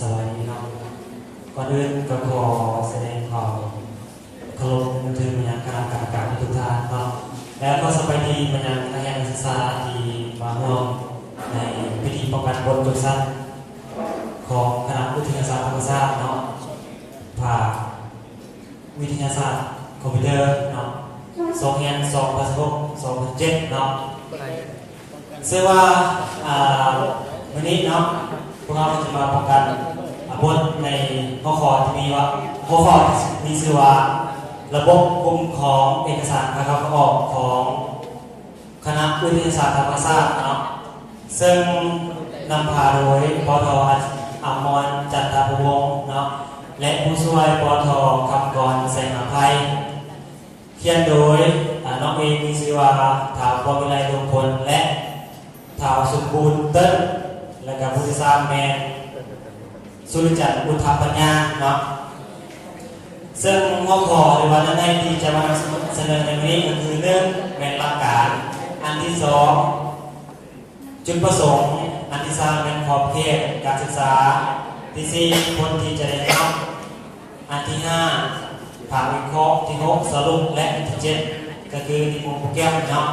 ສະບາຍດີເນາະ. ກ່ອນອື່ນກໍຂໍສະແດງຄວາມເຄົາລົບນັບຖືມາຍັງຄະນະກຳມະການທຸກໆທ່ານເນາະ ແລະ ຂໍສະບາຍດີມາຍັງນັກຮຽນນັກສຶກສາທີ່ມາຮ່ວມໃນພິທີປ້ອງກັນບົດຈົບຊັ້ນຂອງຄະນະວິທະຍາສາດທຳມະຊາດເນາະ ພາກ ວິທະຍາສາດຄອມພິວເຕີເນາະ ສອງຮຽນສອງພັນສິບຫົກ ສອງພັນສິບເຈັດເນາະ. ເຊິ່ງວ່າ ອ່າ ມື້ນີ້ເນາະ ພວກເຮົາຈະມາປ້ອງກັນ ອ່າ ບົດໃນຫົວຂໍ້ທີ່ມີວ່າ ຫົວຂໍ້ທີ່ມີຊື່ວ່າ ລະບົບຄຸ້ມຄອງເອກະສານຂາເຂົ້າຂາອອກຂອງ ຄະນະວິທະຍາສາດທຳມະຊາດເນາະ ເຊິ່ງນຳພາໂດຍ ປທ ອາມອນ ຈັນທະພູວົງເນາະ ແລະ ຜູ້ຊ່ວຍ ປທ ຄຳກອນ ແສງອາໄພ. ຂຽນໂດຍ ອາ ນ້ອງເອງ ມີຊື່ວ່າ ທ້າວ ພວງວິໄລ ດວງພົນ ແລະ ທ້າວ ສົມບູນ ເຕີນ ແລະ ກະຜູ້ທີ່ສາມແມ່ນ ສຸລິຈັນ ອຸດທະປັນຍາເນາະ. ເຊິ່ງຫົວຂໍ້ ຫຼືວ່າເນື້ອໃນທີ່ຈະມານຳສະເໜີໃນມື້ນີ້ກໍຄື ໜຶ່ງ ແມ່ນຫຼັກການ, ອັນທີສອງ ຈຸດປະສົງ, ອັນທີສາມ ແມ່ນຂອບເຂດການສຶກສາ, ທີສີ່ ຜົນທີ່ຈະໄດ້ຮັບ, ອັນທີຫ້າ ພາກວິເຄາະ, ທີຫົກ ສະຫຼຸບ ແລະ ອັນທີເຈັດ ກໍຄື ຕີໂມໂປຣແກຣມເນາະ.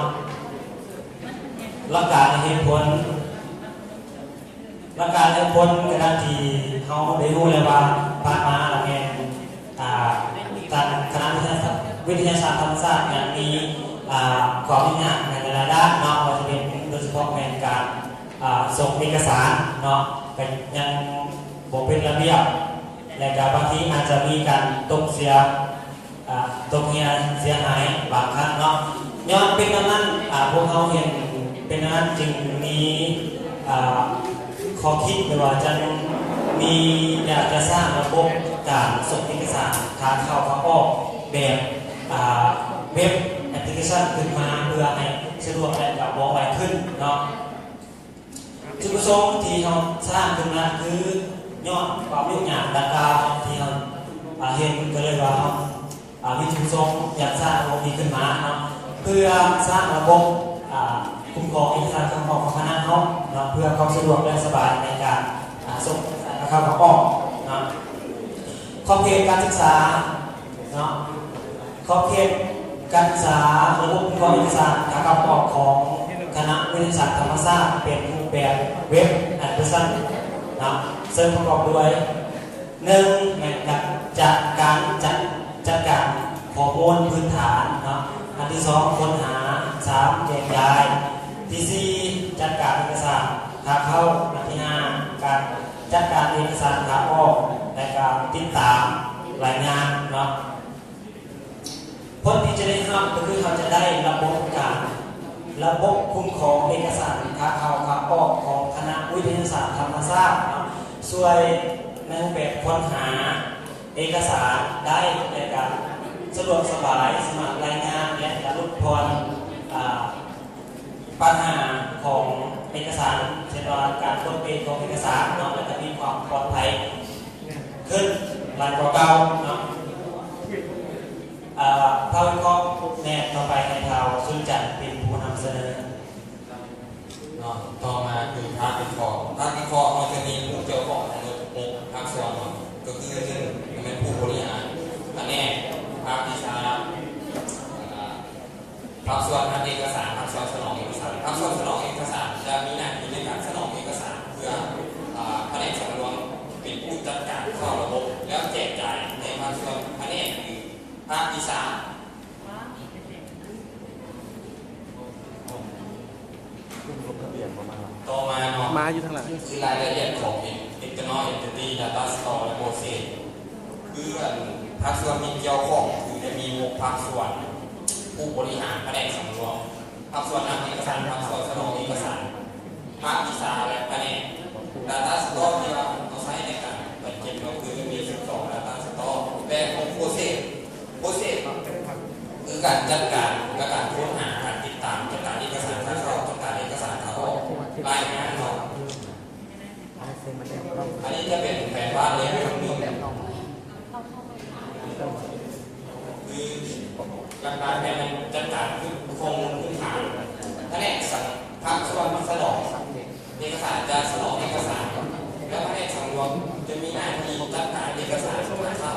ຫຼັກການ ແລະ ເຫດຜົນ. ຫຼັກການ ແລະ ຜົນ ກໍດັ່ງທີ່ເຮົາໄດ້ຮູ້ແລ້ວວ່າ ຜ່ານມາລະແມ່ນ ອ່າ ທາງຄະນະວິທະຍາສາດ ວິທະຍາສາດທຳມະຊາດ ຍັງມີ ອ່າ ຄວາມຫຍຸ້ງຍາກໃນຫຼາຍໆດ້ານເນາະ, ບໍ່ວ່າຈະເປັນ ໂດຍສະເພາະແມ່ນການ ອ່າ ສົ່ງເອກະສານເນາະ ກໍຍັງບໍ່ເປັນລະບຽບ ແລະ ກໍບາງທີອາດຈະມີການຕົກເສຍ ອ່າ ຕົກເຫຍເສຍຫາຍບາງຄັ້ງເນາະ. ຍ້ອນເປັນແນວນັ້ນ ອ່າ ພວກເຮົາເຫັນເປັນແນວນັ້ນ ຈຶ່ງມີ ອ່າ ຂໍ້ຄິດ ຫຼືວ່າຈັ່ງມີ ຢາກຈະສ້າງລະບົບການສົ່ງເອກະສານຂາເຂົ້າຂາອອກແບບ ອ່າ ເວັບແອັບພລິເຄຊັນຂຶ້ນມາ ເພື່ອໃຫ້ສະດວກ ແລະ ກໍວ່ອງໄວຂຶ້ນເນາະ. ຈຸດປະສົງທີ່ເຮົາສ້າງຂຶ້ນມາ ຄືຍ້ອນຄວາມຫຍຸ້ງຍາກດັ່ງກ່າວທີ່ເຮົາ ອ່າ ເຫັນ ກໍເລີຍວ່າເຮົາ ອ່າ ມີຈຸດປະສົງຢາກສ້າງລະບົບນີ້ຂຶ້ນມາເນາະ ເພື່ອສ້າງລະບົບ ອ່າ ຄຸ້ມຄອງເອກະສານຂອງ ຂອງຄະນະເຮົາເນາະ ເພື່ອຄວາມສະດວກ ແລະ ສະບາຍໃນການ ອ່າ ສົ່ງເອກະສານຂາເຂົ້າຂາອອກເນາະ. ຂອບເຂດການສຶກສາເນາະ ຂອບເຂດການສຶກສາ ລະບົບຄຸ້ມຄອງເອກະສານຂາເຂົ້າຂາອອກຂອງຄະນະວິທະຍາສາດທຳມະຊາດ ເປັນຮູບແບບເວັບແອັບພລິເຄຊັນເນາະ ເຊິ່ງປະກອບດ້ວຍ ໜຶ່ງ ແມ່ນການຈັດການ ຈັດ ຈັດການຂໍ້ມູນພື້ນຖານເນາະ, ອັນທີສອງ ຄົ້ນຫາ, ສາມ ແຍກຍ້າຍ, ທີສີ່ ຈັດການເອກະສານຂາເຂົ້າ, ອັນທີຫ້າ ການຈັດການເອກະສານຂາອອກ ແລະ ການຕິດຕາມລາຍງານເນາະ. ຜົນທີ່ຈະໄດ້ຮັບກໍຄືເຮົາຈະໄດ້ລະບົບການ ລະບົບຄຸ້ມຄອງເອກະສານຂາເຂົ້າຂາອອກຂອງຄະນະວິທະຍາສາດທຳມະຊາດເນາະ, ຊ່ວຍໃນຮູບແບບຄົ້ນຫາເອກະສານໄດ້ ແລະ ກະສະດວກສະບາຍ ສາມາດລາຍງານ ແລະ ກະຫຼຸດຜ່ອນ ອາ ບັນຫາຂອງເອກະສານ ເຊັ່ນວ່າການປົກເປຂອງເອກະສານເນາະ ແລະ ກະມີຄວາມປອດໄພຂຶ້ນຫຼາຍກວ່າເກົ່າເນາະ. ເອີ ພາກວິເຄາະແນບຕໍ່ໄປໃຫ້ທ້າວສຸນຈັນເປັນຜູ້ນຳສະເໜີເນາະ. ຕໍ່ມາຄືພາກວິເຄາະ. ພາກວິເຄາະເຮົາຈະມີຜູ້ກ່ຽວຂ້ອງທັງໝົດຫົກພາກສ່ວນເນາະ ກໍຄື ໜຶ່ງ ແມ່ນຜູ້ບໍລິຫານພະແນກ, ພາກວິຊາ ພາກສ່ວນຮັບເອກະສານ, ພາກສ່ວນສະໜອງເອກະສານ. ພາກສ່ວນສະໜອງເອກະສານຈະມີໜ້າທີ່ໃນການສະໜອງເອກະສານເພື່ອ ອາ ພະແນກສຳລວງເປັນຜູ້ຈັດການເຂົ້າລະບົບ ແລ້ວແຈກຈ່າຍໃຫ້ພາກສ່ວນພະແນກ ຫຼື ພາກວິຊາ. ຕໍ່ມາເນາະ ມາຢູ່ທາງຫຼັງ ຄືລາຍລະອຽດຂອງ external entity, data store ແລະ process. ຄືອັນພາກສ່ວນທີ່ກ່ຽວຂ້ອງ ຄືຈະມີຫົກພາກສ່ວນ, ຜູ້ບໍລິຫານພະແນກສຳລວງ, ພາກສ່ວນຮັບເອກະສານ, ພາກສ່ວນສະໜອງເອກະສານ, ພາກວິຊາ ແລະ ພະແນກ data store ທີ່ວ່າເຮົາໃຊ້ໃນການຈັດເກັບເນາະ ຄືຈະມີສິບສອງ data store ແລະ ຂອງ process. process ຄືການຈັດການ ແລະ ການຄົ້ນຫາ, ການຕິດຕາມ, ຈັດການເອກະສານຂາເຂົ້າ, ຈັດການເອກະສານຂາອອກ, ລາຍງານເນາະ. ອັນນີ້ຈະເປັນແຜນວາດເລເວວໜຶ່ງ ຄືຫຼັກການແມ່ນຈັດການຄືຂໍ້ມູນພື້ນຖານ. ພະແນກສັງ ພາກສ່ວນສະໜອງເອກະສານຈະສະໜອງເອກະສານ ແລະ ພະແນກສຳລວງຈະມີ ໜ້າທີ່ຈັດການເອກະສານຂາເຂົ້າ,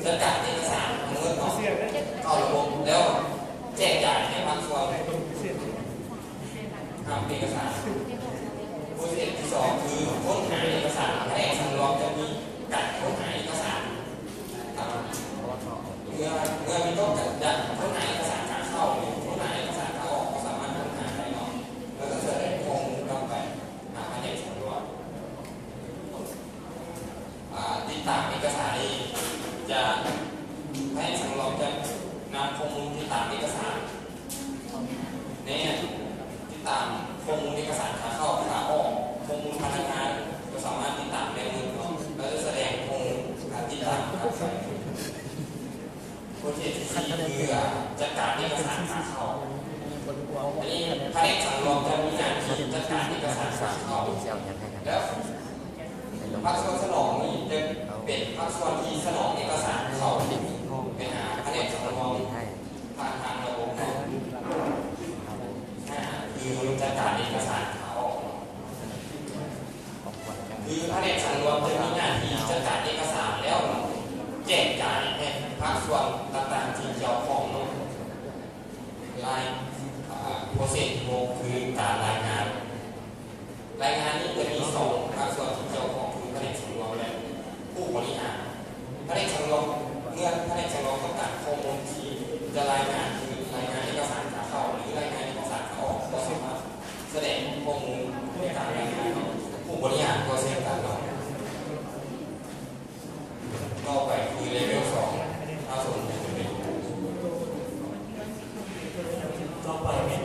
ຈັດການເອກະສານທັງໝົດເນາະ ເຂົ້າລະບົບ ແລ້ວແຈກຢາຍໃຫ້ພາກສ່ວນຮັບເອກະສານ. ໂປຣເຊສທີສອງ ຄືຄົ້ນຫາເອກະສານ. ພະແນກສັງລວມຈະມີການຄົ້ນຫາເອກະສານ. ເມື່ອ ເມື່ອມີຕ້ອງການຢາກຄົ້ນຫາເອກະສານຂາເຂົ້າ ຫຼື ຄົ້ນຫາເອກະສານຂາອອກ ກໍສາມາດຄົ້ນຫາໄດ້ເນາະ ແລ້ວກໍສະແດງຂໍ້ມູນກັບໄປຫາພະແນກສັງລວມ. ອາ ຕິດຕາມເອກະສານນີ້ຈະ ພະແນກສັງລວມຈະນຳຂໍ້ມູນຕິດຕາມເອກະສານ ແນມຕິດຕາມຂໍ້ມູນເອກະສານຂາເຂົ້າ ຂາອອກ, ຂໍ້ມູນພະນັກງານ ກໍສາມາດຕິດຕາມໄດ້ໝົດເນາະ ແລ້ວຈະສະແດງຂໍ້ມູນການຕິດຕາມກັບໄປ. ໂປຣເຊສທີສີ່ ຄື ອາ ຈັດການເອກະສານຂາເຂົ້າ. ອັນນີ້ພະແນກສັງລວມຈະມີໜ້າທີ່ຈັດການເອກະສານຂາເຂົ້າ ແລ້ວພາກສ່ວນສະໜອງນີ້ຈະເປັນພາກສ່ວນທີ່ສະໜອງເອກະສານເຂົ້າໄປຫາພະແນກສັງລວມຜ່ານທາງລະບົບ. ຫ້າ ຄືຈັດການເອກະສານຂາອອກ. ຄືພະແນກສັງລວມຈະມີໜ້າທີ່ຈັດການເອກະສານ ແລ້ວແຈກຈ່າຍໃຫ້ພາກສ່ວນຕ່າງໆທີ່ກ່ຽວຂ້ອງເນາະ. ລາຍ ອາ ໂປຣເຊສທີຫົກ ຄືການລາຍງານ. ລາຍງານນີ້ຈະມີສອງພາກສ່ວນທີ່ກ່ຽວຂ້ອງ ຄືພະແນກສັງລວມ ແລະ ຜູ້ບໍລິຫານ. ພະແນກສັງລວມ ເມື່ອພະແນກສັງລວມຕ້ອງການຂໍ້ມູນທີ່ຈະລາຍງານ ຄືລາຍງານເອກະສານຂາເຂົ້າ ຫຼື ລາຍງານເອກະສານຂາອອກ ກໍສາມາດສະແດງຂໍ້ມູນໃນການລາຍງານ. ຜູ້ບໍລິຫານກໍເຊັ່ນກັນເນາະ. ຕໍ່ໄປຄືເລເວວສອງ ພາກສ່ວນຜູ້ເປັນ. ຕໍ່ໄປແມ່ນ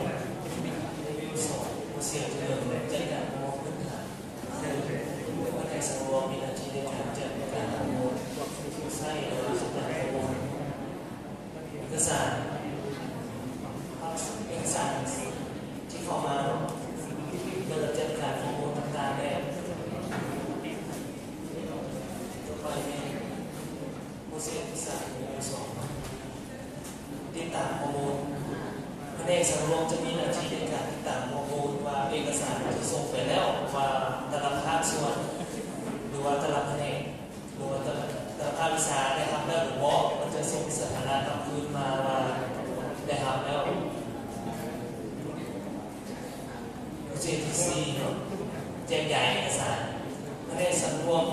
ເລເວວສອງ ຜູ້ເສຍຈຳນວນ ແລະ ຈັດການຂໍ້ມູນພື້ນຖານ. ພະແນກສັງລວມມີໜ້າທີ່ໃນການຈັດການຂໍ້ມູນ, ໃຊ້ ແລະ ສະແດງຂໍ້ມູນ. ເອກະສານ ເອກະສານທີ່ເຂົ້າມາເນາະ ເພື່ອຈັດການຂໍ້ມູນຕ່າງໆ ແລ້ວ ຕໍ່ໄປແມ່ນໂປຣເຊສທີສາມ ເລເວວສອງ ຕິດຕາມຂໍ້ມູນ. ພະແນກສັງລວມຈະມີໜ້າທີ່ໃນການຕິດຕາມຂໍ້ມູນວ່າເອກະສານທີ່ສົ່ງໄປແລ້ວ ວ່າແຕ່ລະພາກສ່ວນ ຫຼືວ່າແຕ່ລະພະແນກ ຫຼືວ່າແຕ່ລະ ແຕ່ລະພາກວິຊາໄດ້ຮັບແລ້ວຫຼືບໍ່, ມັນຈະສົ່ງສະຖານະກັບຄືນມາວ່າໄດ້ຮັບແລ້ວ. ໂປຣເຊສທີສີ່ ແຈກຢາຍເອກະສານ. ພະແນກສັງລວມ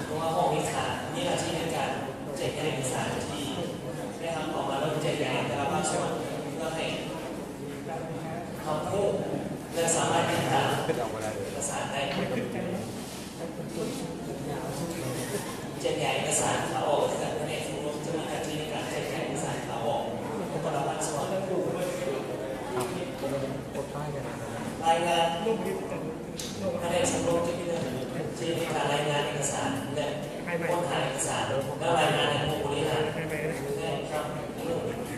ຫຼືວ່າຫ້ອງເອກະສານ ມີໜ້າທີ່ໃນການແຈກຢາຍເອກະສານທີ່ໄດ້ຮັບເອົາມາ ແລ້ວແຈກຢາຍໃຫ້ແຕ່ລະພາກສ່ວນ ເພື່ອໃຫ້ຮັບຮູ້ ແລະ ສາມາດຕິດຕາມເອກະສານໄດ້. ແຈກຢາຍເອກະສານຂາອອກ ຄືກັນ ພະແນກສັງລວມຈະມີໜ້າທີ່ໃນການແຈກຢາຍເອກະສານຂາອອກໃຫ້ແຕ່ລະພາກສ່ວນ. ລາຍງານ ພະແນກສັງລວມຈະມີໜ້າທີ່ໃນການລາຍງານເອກະສານ ແລະ ຄົ້ນຫາເອກະສານ ແລະ ລາຍງານໃຫ້ຜູ້ບໍລິຫານ ແລະ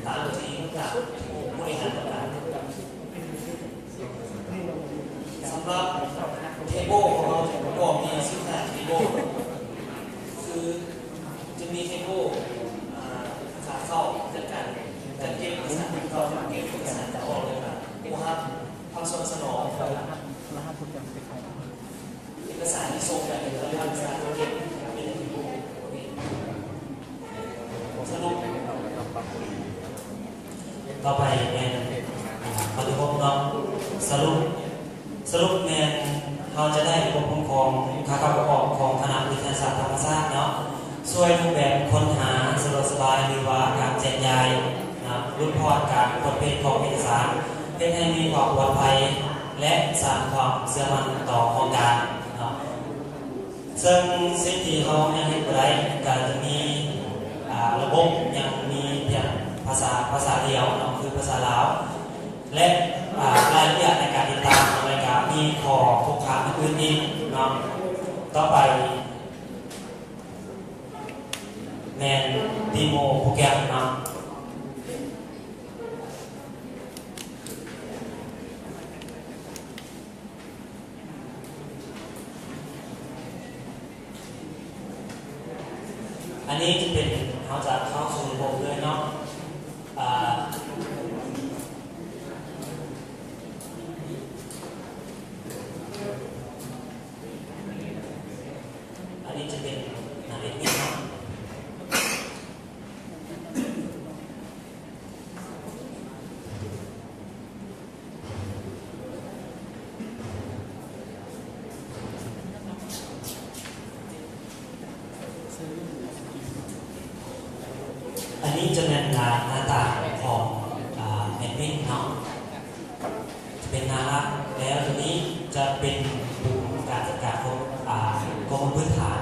ຕາມທີ່ ຕາມທີ່ຜູ້ບໍລິຫານຕ້ອງການ. ສຳລັບເທເບິ້ລຂອງເຮົາກໍມີສິບຫ້າເທເບິ້ລ ຄືຈະມີເທເບິ້ລ ອາ ຂາເຂົ້າ ຈັດການຈັດເກັບເອກະສານຂາເຂົ້າ ເກັບເອກະສານຂາອອກ ແລ້ວກໍຜູ້ຮັບພາກສ່ວນສະໜອງ ເອກະສານທີ່ສົ່ງໄປໃຫ້ລັດຖະການເກັບເປັນສະຫຼຸບ. ຕໍ່ໄປແມ່ນ ປະຕິພົບເນາະ ສະຫຼຸບ ສະຫຼຸບແມ່ນເຮົາຈະໄດ້ບົດຄຸ້ມຄອງຄ່າເຂົ້າຄ່າອອກຂອງຄະນະວິທະຍາສາດທຳມະຊາດເນາະ ຊ່ວຍຮູບແບບຄົ້ນຫາສະດວກສະບາຍ ຫຼືວ່າການແຈກຢາຍເນາະ ຫຼຸດຜ່ອນການປວດເພດຂອງເອກະສານ ເຮັດໃຫ້ມີຄວາມປອດໄພ ແລະ ສ້າງຄວາມເຊື່ອໝັ້ນຕໍ່ໂຄງການເນາະ. ເຊິ່ງສິ່ງທີ່ເຮົາຍັງເຮັດບໍ່ໄດ້ ກໍຈະມີ ອາ ລະບົບຍັງມີພຽງພາສາ ພາສາດຽວເນາະ ຄືພາສາລາວ ແລະ ອາ ລາຍລະອຽດໃນການຕິດຕາມ ແລະ ກໍມີຂໍ້ຕົກຄ້າງອື່ນໆອີກເນາະ. ຕໍ່ໄປແມ່ນ Demo Program ເນາະ. ອັນນີ້ຈະເປັນ ເຮົາຈະເຂົ້າສູ່ລະບົບເລີຍເນາະ ອາ ອັນນີ້ຈະ ຈະເປັນກຸ່ມການຈັດການຂອງ ອາ ກອງທຶນພື້ນຖານ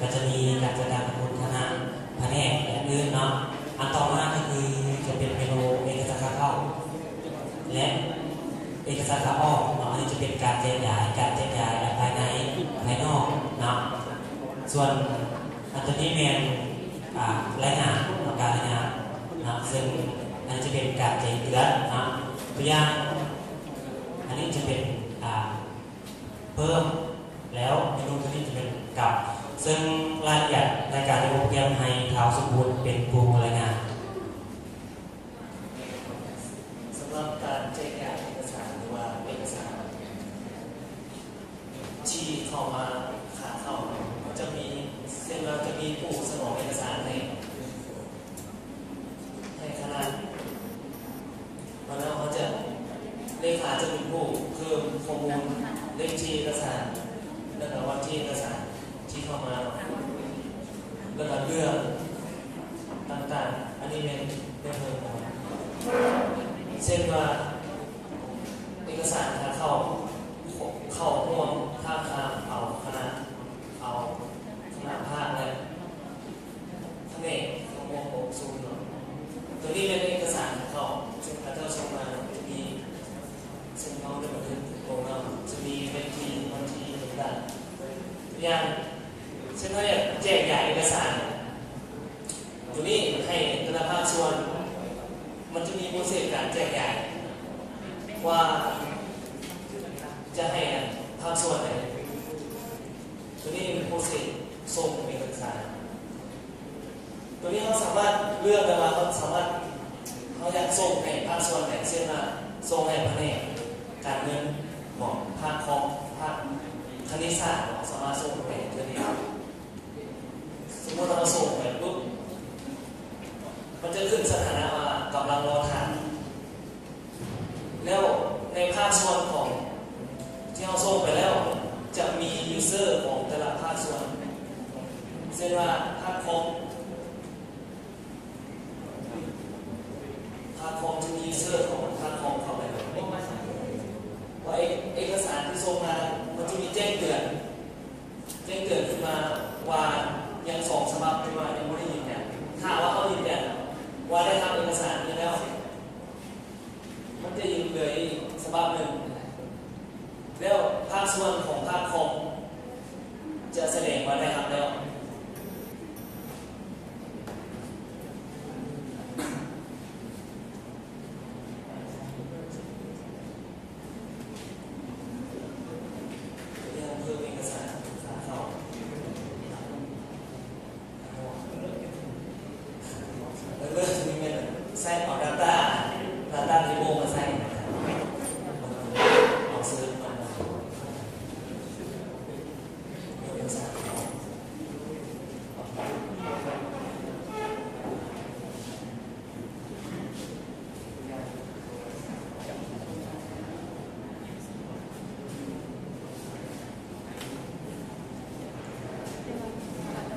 ກໍຈະມີການຈັດການຂອງຄະນະ ພະແນກ ແລະ ອື່ນໆເນາະ. ອັນຕໍ່ມາກໍຄືຈະເປັນເມນູເອກະສານຂາເຂົ້າ ແລະ ເອກະສານຂາອອກເນາະ. ອັນນີ້ຈະເປັນການແຈກຢາຍ ການແຈກຢາຍພາຍໃນ ພາຍນອກເນາະ. ສ່ວນອັນຕົວນີ້ແມ່ນ ອາ ລາຍງານເນາະ ການລາຍງານເນາະ ເຊິ່ງອັນນີ້ຈະເປັນການແຈ້ງເຕືອນເນາະ. ຕົວຢ່າງ ອັນນີ້ຈະເປັນ ອາ ເພີ່ມ ແລ້ວເມນູຕົວນີ້ຈະເປັນກັບ ເຊິ່ງລາຍລະອຽດໃນການໂປຣແກຣມໃຫ້ທ້າວສົມບູນເປັນຜູ້ລາຍງານ. ສຳລັບການແຈກຢາຍເອກະສານ ຫຼືວ່າເອກະສານທີ່ເຂົ້າມາຂາເຂົ້າ ມັນຈະມີ ເຊັ່ນວ່າຈະມີຜູ້ສະໜອງເອກະສານໃຫ້ ໃຫ້ຄະນະ ແລ້ວເຮົາຈະ ເລຂາຈະເປັນຜູ້ເພີ່ມຂໍ້ມູນ ເລກທີເອກະສານ ແລ້ວກໍວັນທີເອກະສານທີ່ເຂົ້າມາ ແລ້ວກໍເລື່ອງຕ່າງໆ. ອັນນີ້ແມ່ນ ແມ່ນເພີ່ມເຂົ້າມາ ເຊັ່ນວ່າ ເອກະສານຂາເຂົ້າ ເຂົ້າຮ່ວມ ຖ້າຂາເອົາຄະນະ ເອົາຄະນະພາກ ແລະ ພະແນກເຂົ້າຮ່ວມປະຊຸມເນາະ. ຕົວນີ້ແມ່ນເອກະສານຂອງເຂົາ ເຊິ່ງເຂົາເຈົ້າສົ່ງມາ ຈະມີ ເຊິ່ງເຮົາໄດ້ບັນທຶກລົງເນາະ ຈະມີເວທີ ວັນທີຕ່າງໆ. ຕົວຢ່າງ ເຊັ່ນເຮົາຢາກແຈກຢາຍເອກະສານ ຕົວນີ້ໃຫ້ແຕ່ລະພາກສ່ວນ ມັນຈະມີໂປຣເຊສການແຈກຢາຍ ວ່າຈະໃຫ້ພາກສ່ວນໃດ. ຕົວນີ້ເປັນໂປຣເຊສສົ່ງເອກະສານ. ຕົວນີ້ເຮົາສາມາດເລືອກໄດ້ວ່າເຮົາສາມາດ ເຮົາຢາກສົ່ງໃຫ້ພາກສ່ວນໃດ ເຊັ່ນວ່າສົ່ງໃຫ້ພະແນກການເງິນ ບໍ ພາກຄອມ ພາກຄະນິດສາດ ເຮົາສາມາດສົ່ງໄປເທື່ອດຽວ. ສົມມຸດເຮົາສົ່ງໄປປຸບ ມັນຈະຂຶ້ນສະຖານະວ່າກຳລັງລໍຖ້າ. ແລ້ວໃນພາກສ່ວນຂອງທີ່ເຮົາສົ່ງໄປແລ້ວ ຈະມີຢູເຊີຂອງແຕ່ລະພາກສ່ວນ ເຊັ່ນວ່າພາກຄອມ ພາກຄອມຈະມີຢູເຊີຂອງພາກຄອມເຂົ້າໄປ ວ່າເອກ ເອກະສານທີ່ສົ່ງມາ ມັນຈະມີແຈ້ງເຕືອນ ແຈ້ງເຕືອນຂຶ້ນມາວ່າຍັງສອງສະບັບ ທີ່ວ່າຍັງບໍ່ໄດ້ຢືນຢັນ. ຖ້າວ່າເຮົາຢືນຢັນວ່າໄດ້ຮັບເອກະສານນີ້ແລ້ວ ມັນຈະຍັງເຫຼືອອີກສະບັບໜຶ່ງ ແລ້ວພາກສ່ວນຂອງພາກຄອມຈະສະແດງວ່າໄດ້ຮັບແລ້ວ. ເລື່ອງເພີ່ມເອກະສານຂາເຂົ້າ ເລີ່ມນີ້ແມ່ນໃຊ້ເອົາດາຕ້າ ດາຕ້າເທເບິ້ນມາໃສ່ ເອົາເສີດມາ ເພີ່ມເອກະສານ.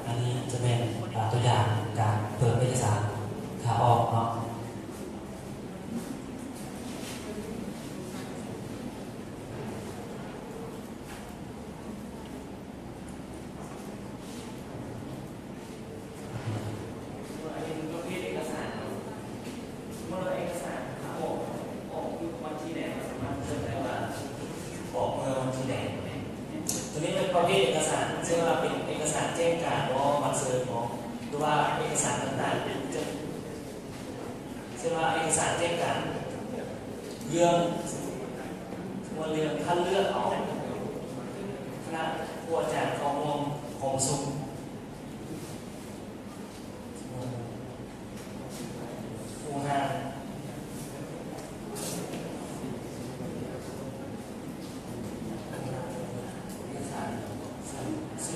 ອັນນີ້ຈະແມ່ນ ອາ ຕົວຢ່າງການເປີດເອກະສານຂາອອກເນາະ. ອັນນີ້ເປັນປະເພດເອກະສານເນາະ ສົມມຸດວ່າເອກະສານຂາອອກ ອອກຢູ່ວັນທີໃດ ເຮົາສາມາດເລືອກໄດ້ວ່າອອກເມື່ອວັນທີໃດ. ຕົວນີ້ເປັນປະເພດເອກະສານ ເຊັ່ນວ່າເປັນເອກະສານແຈ້ງການບໍ ບັດເຊີນບໍ ຫຼືວ່າເອກະສານຕ່າງໆ ເຊັ່ນວ່າເອກະສານແຈ້ງການເລື່ອງ ເລື່ອງ ທ່ານເລືອກເອົາຄະນະຜູ້ອາຈານເຂົ້າຮ່ວມກອງປະຊຸມ ຜູ້ຮ່າງ ຊື່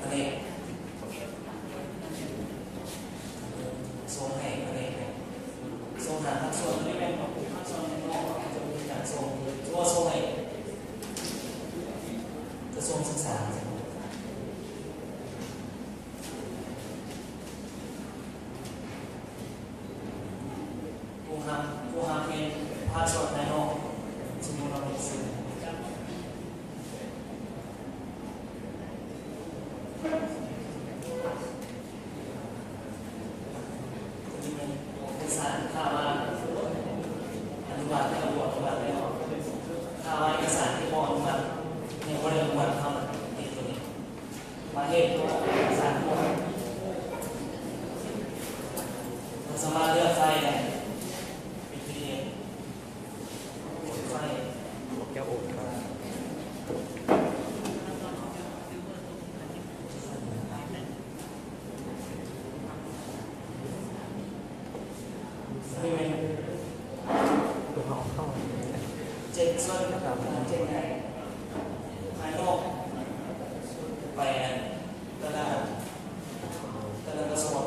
ພະແນກ ສົ່ງໃຫ້ພະແນກ ສົ່ງຫາພາກສ່ວນ ຕົວນີ້ແມ່ນ ພາກສ່ວນພາຍນອກ ສົມມຸດວ່າເປັນສື່ ເອກະສານ ຖ້າວ່າອະນຸມັດແລ້ວ ບໍ່ອະນຸມັດແລ້ວ ຖ້າວ່າເອກະສານທີ່ບໍ່ອະນຸມັດ ຍັງບໍ່ໄດ້ອະນຸມັດ ເຮົາເຮັດໂຕນີ້ ໝາຍເຫດ ເອກະສານ ເຮົາສາມາດເລືອກໄຟລ໌ໄດ້ ເປັນ PDF ເປັນໄຟລ໌ ເຈັດສ່ວນ ເຈັດໃຫຍ່ ພາຍນອກ ໄປອັນ ແຕ່ລະ ແຕ່ລະກະຊວງ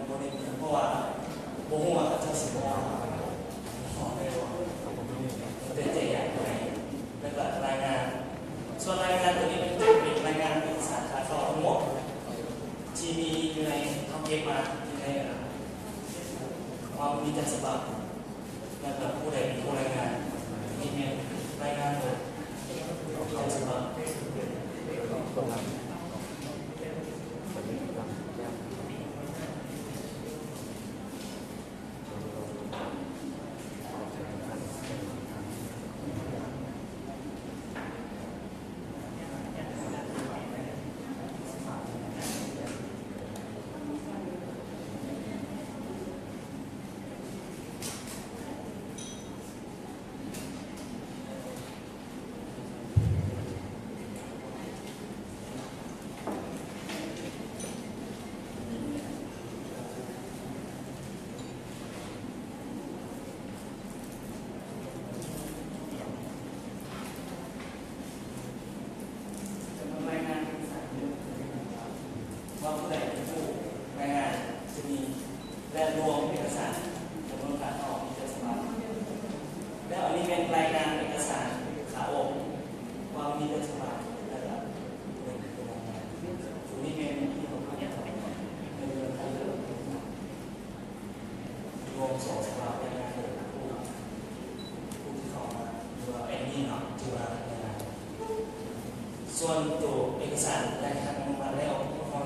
ບໍ່ໄດ້ ເພາະວ່າບໍ່ຮູ້ວ່າເຂົາເຈົ້າຊິເອົາອອກໄດ້ບໍ່ ແຕ່ໃຈຢາກໄປ ແລ້ວກະລາຍງານ ສ່ວນລາຍງານໂຕນີ້ ມັນຈະເປັນລາຍງານເອກະສານຂາເຂົ້າທັງໝົດ ທີ່ມີຢູ່ໃນ ເຮົາເກັບມາຢູ່ໃນ ເອີ ຄວາມມີຈັນສະບັບ ແລ້ວກະຜູ້ໃດເປັນຜູ້ລາຍງານ ນີ້ແມ່ນລາຍງານໂດຍ ເອົາສະບັບ ຈຳນວນລາຍງານເອກະສານ ວ່າຜູ້ໃດເປັນຜູ້ລາຍງານ ຈະມີ ແລະ ລວມເອກະສານຈຳນວນຂາເຂົ້າມີຈັນສະບັບ ແລ້ວອັນນີ້ແມ່ນລາຍງານເອກະສານຂາອອກ ວ່າມີຈັນສະບັບ ແລ້ວກະ ຕົວນີ້ແມ່ນທີ່ເຮົາ ລວມສອງສະບັບລາຍງານ ຜູ້ ຜູ້ທີ່ເຂົ້າມາ ຫຼືວ່າແອດມິນເນາະ ຖືວ່າລາຍງານ ສ່ວນໂຕເອກະສານໄດ້ຮັບອະນຸມັດແລ້ວ ພວກເຮົາ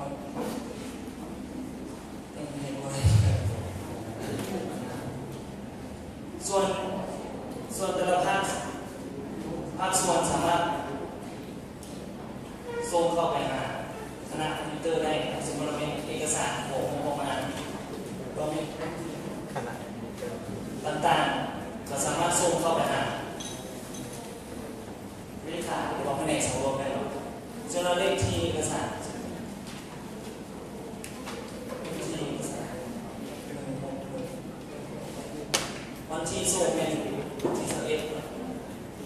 ຍັງເຮັດບໍ່ໄດ້ ສ່ວນ ສ່ວນແຕ່ລະພາກ ພາກສ່ວນສາມາດສົ່ງເຂົ້າໄປຫາຄະນະຄອມພິວເຕີໄດ້ ສົມມຸດວ່າແມ່ນເອກະສານຂອງງົບປະມານ ຫຼືວ່າແມ່ນ ຄະນະຄອມພິວເຕີ ຕ່າງໆ ກໍສາມາດສົ່ງເຂົ້າໄປຫາ ເລຂາ ຫຼືວ່າພະແນກສັງລວມໄດ້ເນາະ ເຊິ່ງເອົາເລກທີເອກະສານ ເລກທີເອກະສານ ໜຶ່ງຫົກ ວັນທີສົ່ງແມ່ນວັນທີຊາວເອັດ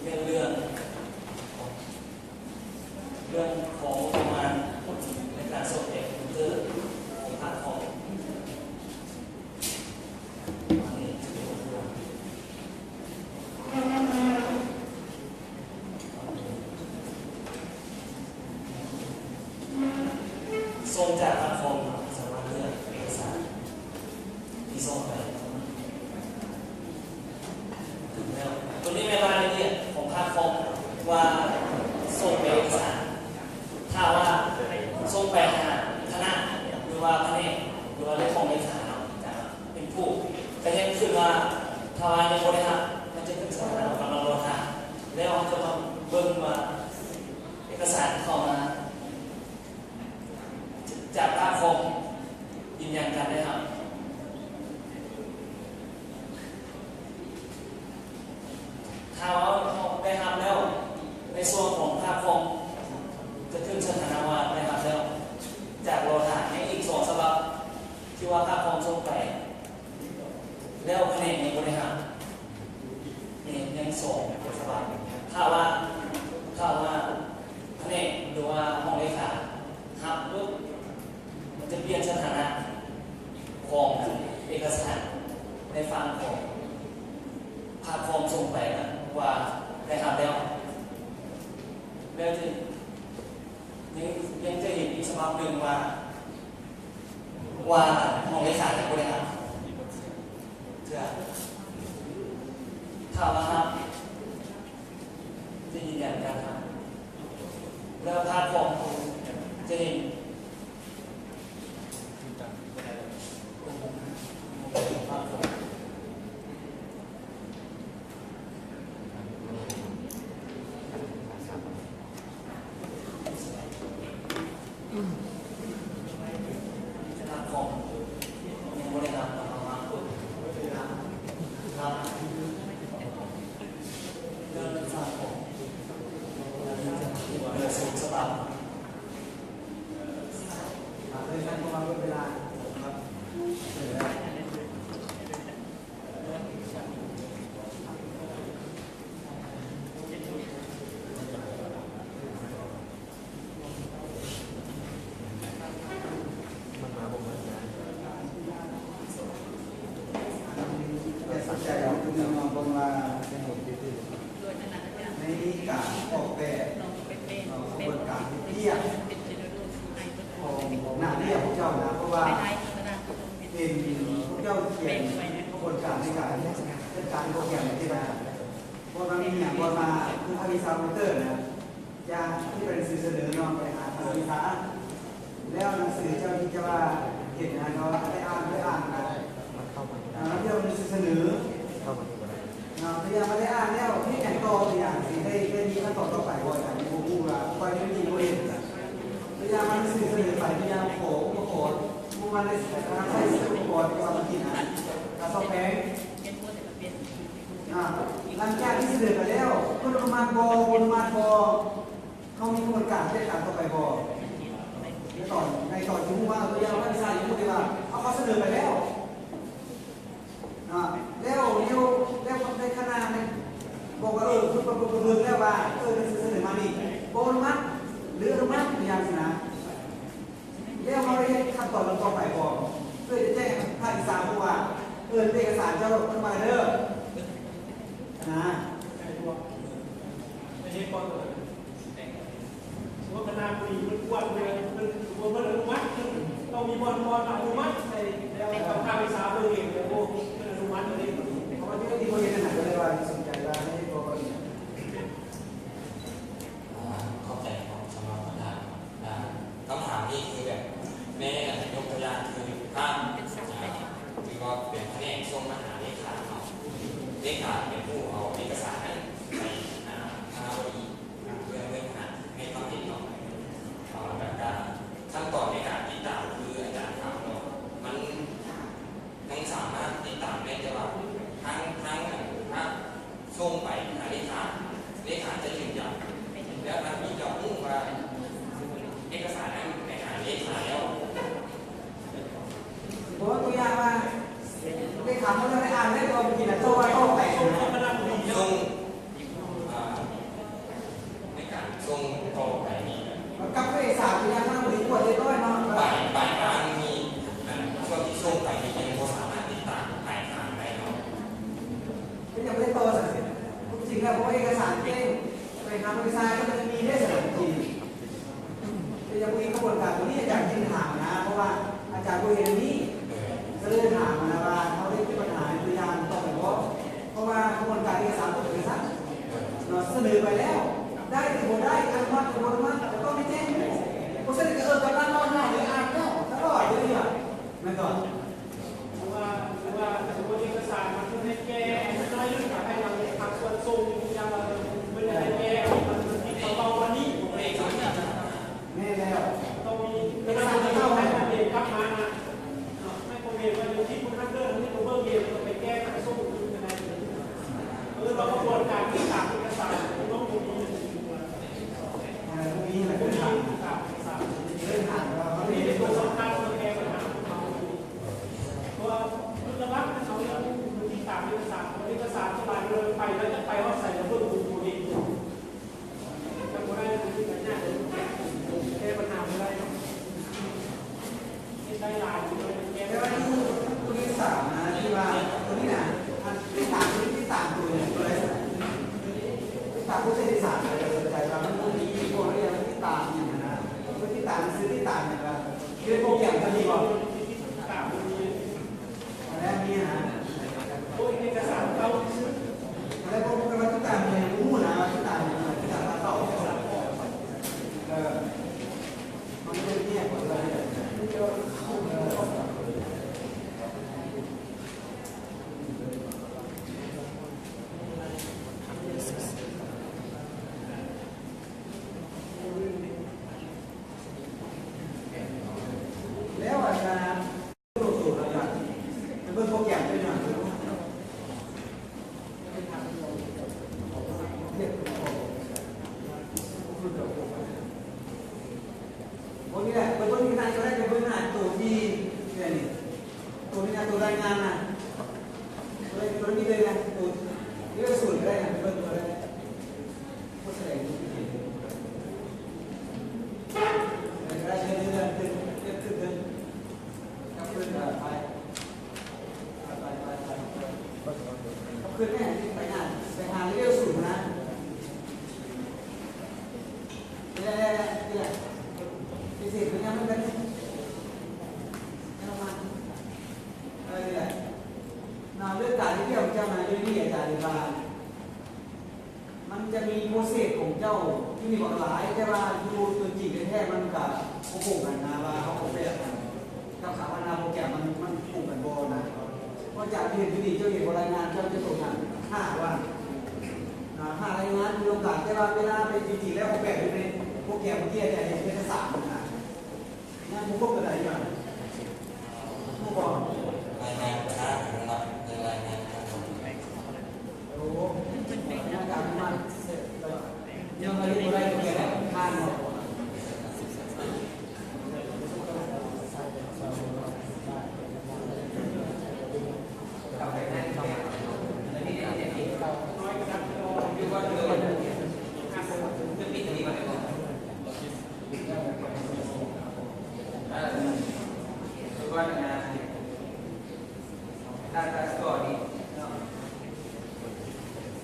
ແມ່ນເລື່ອງ ເລື່ອງຂອງງົບປະມານໃນການສ້ອມແປງຄອມພິວເຕີຂອງພາກຂອງ ສົ່ງຈາກພາກຄອມ ສາມາດເລືອກເອກະສານທີ່ສົ່ງໄປ. ແລ້ວໂຕນີ້ແມ່ນລາຍລະອຽດຂອງພາກຄອມ ວ່າສົ່ງໄປເອກະສານ ຖ້າວ່າສົ່ງໄປຫາຄະນະ ຫຼືວ່າພະແນກ ຫຼືວ່າເລື່ອງຂອງເລຂາເນາະ ຈະເປັນຜູ້ ກະຍັງຂຶ້ນວ່າ ຖ້າວ່າຍັງບໍ່ໄດ້ຮັບ ມັນຈະຂຶ້ນສະຖານະວ່າກຳລັງລໍຖ້າ ແລ້ວເຮົາຈະມາເບິ່ງວ່າເອກະສານເຂົ້າມາ ຈາກພາກຄອມຢືນຢັນການໄດ້ຮັບ. ຖ້າວ່າເຮົາໄດ້ຮັບແລ້ວ ໃນສ່ວນຂອງພາກຄອມຈະຂຶ້ນສະຖານະວ່າໄດ້ຮັບແລ້ວ ຈາກລໍຖ້າ ຍັງອີກສອງສະບັບ ທີ່ວ່າພາກຄອມສົ່ງໄປ ແລ້ວພະແນກຍັງບໍ່ໄດ້ຮັບ ແມ່ນຍັງສອງສະບັບ. ຖ້າວ່າ ຖ້າວ່າພະແນກ ຫຼືວ່າຫ້ອງເລຂາຮັບປຸບ ມັນຈະປ່ຽນສະຖານະຂອງເອກະສານໃນຝັ່ງຂອງພາກຄອມສົ່ງໄປນະ ວ່າໄດ້ຮັບແລ້ວ ແລ້ວຈະ ຍັງ ຍັງຈະເຫັນອີກສະບັບໜຶ່ງວ່າ ວ່າຫ້ອງເລຂາຍັງບໍ່ໄດ້ຮັບເທື່ອ. ຖ້ ເຂົ້າມາຮັບ ຈະຢືນຢັນການຮັບ ແລ້ວພາດຟອມຈະເຫັນ ໃນການອອກແບບຂະບວນການວຽກຂອງໜ້າວຽກຂອງເຈົ້ານະ ເພາະວ່າເຫັນພວກເຈົ້າຂຽນຂະບວນການໃນການຈັດການໂປຣແກຣມປະເທດລາວ ບໍ່ວ່າມີຫຍັງ ບໍ່ວ່າຄືພາກວິຊາຄອມພິວເຕີນະ ຢ່າງທີ່ເປັນໜັງສືສະເໜີເນາະ ໄປຫາພາກວິຊາ ແລ້ວໜັງສືເຈົ້າທີ່ຈະວ່າເຫັນຫັ້ນເນາະ ໄດ້ອ່ານ ໄດ້ອ່ານກັນ ອ່າ ລາງເທື່ອໜັງສືສະເໜີ ອ່າ ຕົວຢ່າງວ່າໄດ້ອ່ານແລ້ວ ເຮັດຫຍັງຕໍ່ ຕົວຢ່າງຊິໄດ້ ໄດ້ມີຂັ້ນຕອນຕໍ່ໄປບໍ່ ອາຈານຍັງບໍ່ຮູ້ວ່າ ຂ້ອຍຍັງມີບໍ່ເຫັນ ຕົວຢ່າງວ່າໜັງສືສະເໜີໄປ ຕົວຢ່າງຂໍ ຂໍ ບໍ່ວ່າໄດ້ໃຊ້ອຸປະກອນທີ່ວ່າມັນຜິດນະ ການສ້ອມແປງ ອ່າ ຫຼັງຈາກທີ່ສະເໜີໄປແລ້ວ ເພິ່ນອະນຸມັດບໍ່ ບໍ່ອະນຸມັດບໍ່ ເຮົາມີຂະບວນການຈັດການຕໍ່ໄປບໍ່? ໃນຕອນ ໃນຕອນທີ່ຮູ້ວ່າ ເອີ ຢ່າງວ່າ ວິຊາທີ່ຮູ້ໄດ້ວ່າ ເຮົາ ເຮົາສະເໜີໄປແລ້ວ ນະ ແລ້ວ ແລ້ວ ແລ້ວໃນຄະນະນັ້ນບອກວ່າ ເອີ ເພິ່ນ ເພິ່ນ ເພິ່ນເບິ່ງແລ້ວວ່າ ເອີ ໜັງສືສະເໜີມານີ້ ບໍ່ອະນຸມັດ ຫຼື ອະນຸມັດ ອີ່ຫຍັງຊີ້ນະ. ແລ້ວເຮົາໄດ້ເຮັດຂັ້ນຕອນຕໍ່ໄປບໍ່ ເພື່ອຈະແຈ້ງໃຫ້ພາກທີ່ສາມຮູ້ວ່າ ເອີ ເອກະສານເຈົ້າເຂົ້າມາເດີ ນະ. ສົມມຸດຄະນະຜູ້ນີ້ເພິ່ນກວດເພິ່ນ ເພິ່ນ ສົມມຸດເພິ່ນອະນຸມັດ ເພິ່ນຕ້ອງມີບ່ອນ ບ່ອນອະນຸມັດໃສ່ ແລ້ວພາກທີ່ສາມເບິ່ງເອງ ໂອ້ ເພິ່ນອະນຸມັດເລີຍ ເພາະວ່າຢູ່ໃນທີ່ບໍ່ເຫັນຫັ້ນນະ ກໍເລີຍວ່າສົນໃຈວ່າໃຫ້ເຮັດບໍ່ກໍດີ. ອ່າ ເຂົ້າໃຈເນາະ ສຳລັບຄຳຖາມ ອ່າ ຄຳຖາມນີ້ຄືແບບ ແມ່ນ ຍົກຕົວຢ່າງຄືພາກ ອ່າ ຖືວ່າເປັນພະແນກສົ່ງມາຫາເລຂາເນາະ ເລຂາເປັນຜູ້ເອົາເອກະສານນັ້ນໄປຫາຄະນະບໍດີ ເພື່ອ ເພື່ອໃຫ້ຄະນະໃຫ້ຄວາມເຫັນເນາະ ເອົາ ແລ້ວກະຂັ້ນຕອນໃນການຕິດຕາມຄືອາຈານຖາມເນາະ ມັນ ຍັງສາມາດຕິດຕາມໄດ້ ແຕ່ວ່າທາງ ທາງ ທາງສົ່ງໄປຫາເລຂາ ເລຂາຈະຢືນຢັນ ແລ້ວທາງນີ້ຈະຮູ້ວ່າເອກະສານນັ້ນໄປຫາເລຂາແລ້ວ. ບໍ່ ຕົວຢ່າງວ່າ ເລຂາບໍ່ໄດ້ອ່ານໄດ້ ຕົວເມື່ອກີ້ນະ ເຈົ້າວ່າຕໍ່ໄປ ສົ່ງ ອ່າ ໃນການສົ່ງຕໍ່ໄປນີ້ ກັບເອກະສານທີ່ຍັງບໍ່ໄດ້ກວດຮຽບຮ້ອຍເນາະ ປາຍ ປາຍທາງນີ້ ອັນ ຊ່ວງທີ່ສົ່ງໄປນີ້ຍັງບໍ່ສາມາດຕິດຕາມປາຍທາງໄດ້ເນາະ ກໍຍັງບໍ່ໄດ້ຕໍ່ຊັ້ນຊິ ຄວາມຈິງແລ້ວ ເພາະວ່າເອກະສານແຈ້ງໄປຫາບໍລິສັດ ກໍຍັງມີເດ້ຊັ້ນ ທີ່ ແຕ່ຍັງບໍ່ມີຂະບວນການຕົວນີ້ ອາຈານຈຶ່ງຖາມນະ ເພາະວ່າອາຈານບໍ່ເຫັນອັນນີ້ ກໍເລີຍຖາມນະວ່າ ເຮົາໄດ້ແກ້ບັນຫາໃນຕົວຢ່າງຕໍ່ໄປບໍ່? ເພາະວ່າຂະບວນການເອກະສານຕ້ອງເປັນຈັ່ງຊັ້ນເນາະ ສະເໜີໄປແລ້ວ ໄດ້ຫຼືບໍ່ໄດ້ ອະນຸມັດຫຼືບໍ່ອະນຸມັດ ກໍຕ້ອງໄດ້ແຈ້ງຢູ່ ບໍ່ຊັ້ນກໍ ເອີ ກຳລັງເວົ້າຢູ່ ອ່ານແລ້ວ ຕະຫຼອດເລີຍ ແມ່ນບໍ່? ຫຼືວ່າ ຫຼືວ່າສົມມຸດເອກະສານມັນໄດ້ແກ້ໜ້ອຍໜຶ່ງ ກໍໃຫ້ທາງພາກສ່ວນສົ່ງ ຢ່າງວ່າເພິ່ນໄດ້ແກ້ ມັນຜິດເຂົາເວົ້າວ່ານີ້ ແມ່ນແລ້ວ ຕ້ອງມີເອກະສານເຂົ້າໃຫ້ເກັບກັບມານະ ໃຫ້ຄອມເມັນວ່າຢູ່ທີ່ຜູ້ຮັບເລື່ອງນີ້ ເບິ່ງເອງ ໄປແກ້ ໄປສົ່ງຄືນກໍໄດ້ ເອີ້ນວ່າຂະບວນການຕິດຕາມເອກະສານ ນ້ອງບໍ່ມີ ອ່າ ບໍ່ມີແຫຼະ ເລື່ອງຖາມ ເລື່ອງຖາມວ່າເຂົາເຮັດຕົວສຳຄັນ ເພື່ອແກ້ບັນຫາຂອງເຂົາ ເພາະວ່າ ລະວັງເຂົາຍັງຕິດຕາມເອກະສານ ເພາະເອກະສານສ່ວນຫຼາຍ ໂອ້ ນີ້ແຫຼະ ໄປເບິ່ງທີ່ໄດ້ກໍໄດ້ ໄປເບິ່ງໜ້າໂຕທີ່ ໂຕນີ້ນະ ໂຕລາຍງານນະ ໂຕ ໂຕນີ້ເລີຍນະ ໂຕເລເວວສູນກໍໄດ້ນະ ໄປເບິ່ງກໍໄດ້ ໂຄດສະແດງ ໄດ້ເລື່ອນຂຶ້ນ ເລື່ອນຂຶ້ນ ເລື່ອນ ກັບຄືນໄປ ໄປ ໄປ ໄປ ຂຶ້ນແມ່ ໄປຫາ ໄປຫາເລເວວສູງນະ ແລ້ວ ແລ້ວ ແລ້ວ ແລ້ວ ພິເສດມັນຍັງມັນເປັນ ແລ້ວມາ ເອີ ນີ້ແຫຼະ ນຳເລື່ອງການທີ່ເຈົ້າ ເຈົ້າມາຢູ່ນີ້ ອາຈານວ່າ ມັນຈະມີໂປຣເຊສຂອງເຈົ້າຢູ່ນີ້ບັກຫຼາຍ, ແຕ່ວ່າຢູ່ຕົວຈິງແທ້ໆ ມັນກະບໍ່ກົງກັນນະ ວ່າເຮົາອອກແບບກັນກັບສາມາດນາໂປຣແກຣມ ມັນ ມັນກົງກັນບໍ່ນະ. ເພາະຈາກທີ່ເຫັນຢູ່ນີ້ ເຈົ້າເຫັນບໍ່ລາຍງານ ເຈົ້າຈະຕົກຫຍັງ ຫ້າວ່າ ຫ້າລາຍງານມີໂອກາດ, ແຕ່ວ່າເວລາໄປຈິງໆ ແລ້ວອອກແບບຢູ່ໃນໂປຣແກຣມ ເມື່ອກີ້ອາຈານເຫັນເອກະສານນະ. ຍັງບໍ່ຄົບປານໃດຢູ່ ບໍ່ ລາຍງານການເນາະ ເລື່ອງລາຍງານການ ໂອ້ ລາຍງານການ ຍັງລະບຸບໍ່ໄດ້ ແຕ່ວ່າຜ່ານເນາະ.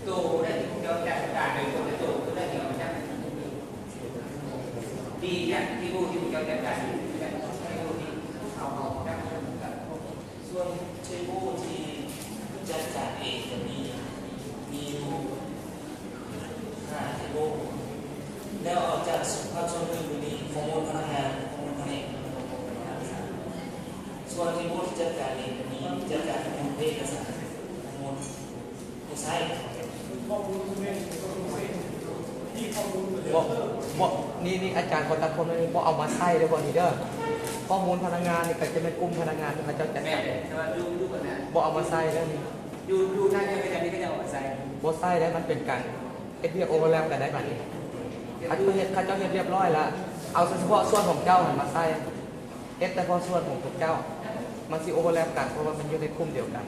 ໂຕນັ້ນທີ່ພວກເຈົ້າຈັດການໂດຍກົງໂຕ ໂຕນັ້ນທີ່ເອົາມາຈາກ ດີນະ ທີ່ຮູ້ທີ່ພວກເຈົ້າຈັດການ ທີ່ຮູ້ທີ່ເອົາ ເອົາມາຈາກ ສ່ວນເທເບິ້ນທີ່ຈັດການເອງກໍມີ ມີຢູ່ຫ້າເທເບິ້ນ ແລ້ວເອົາຈາກພາກສ່ວນອື່ນກໍມີຂໍ້ມູນພະນັກງານ ຂໍ້ມູນພະແນກ ສ່ວນເທເບິ້ນທີ່ຈັດການເອງກໍມີ ຈັດການເອກະສານ ຂໍ້ມູນ ບໍ່ໃຊ້ ບໍ່ ບໍ່ ນີ້ ນີ້ອາຈານຂໍຕັດຄວາມໜ້ອຍໜຶ່ງ ບໍ່ເອົາມາໃຊ້ເດີ ບໍ່ນີ້ເດີ ຂໍ້ມູນພະນັກງານນີ້ກໍຈະແມ່ນກຸ່ມພະນັກງານທີ່ເຂົາເຈົ້າຈັດການ ແມ່ນ ແຕ່ວ່າຢູ່ ຢູ່ກັນນະ ບໍ່ເອົາມາໃຊ້ເດີນີ້ ຢູ່ ຢູ່ໜ້າເຮືອນກໍຈະມີ ກໍຈະເອົາມາໃຊ້ ບໍ່ໃຊ້ເດີ ມັນເປັນການເຮັດວຽກໂອເວີແລັບກັນໄດ້ບາດນີ້ ເຂົາເຈົ້າເຮັດ ເຂົາເຈົ້າເຮັດລຽບຮ້ອຍແລ້ວ ເອົາສະເພາະສ່ວນຂອງເຈົ້າຫັ້ນມາໃຊ້ ເຮັດແຕ່ພາກສ່ວນຂອງພວກເຈົ້າ ມັນຊິໂອເວີແລັບກັນ ເພາະວ່າມັນຢູ່ໃນກຸ່ມດຽວກັນ.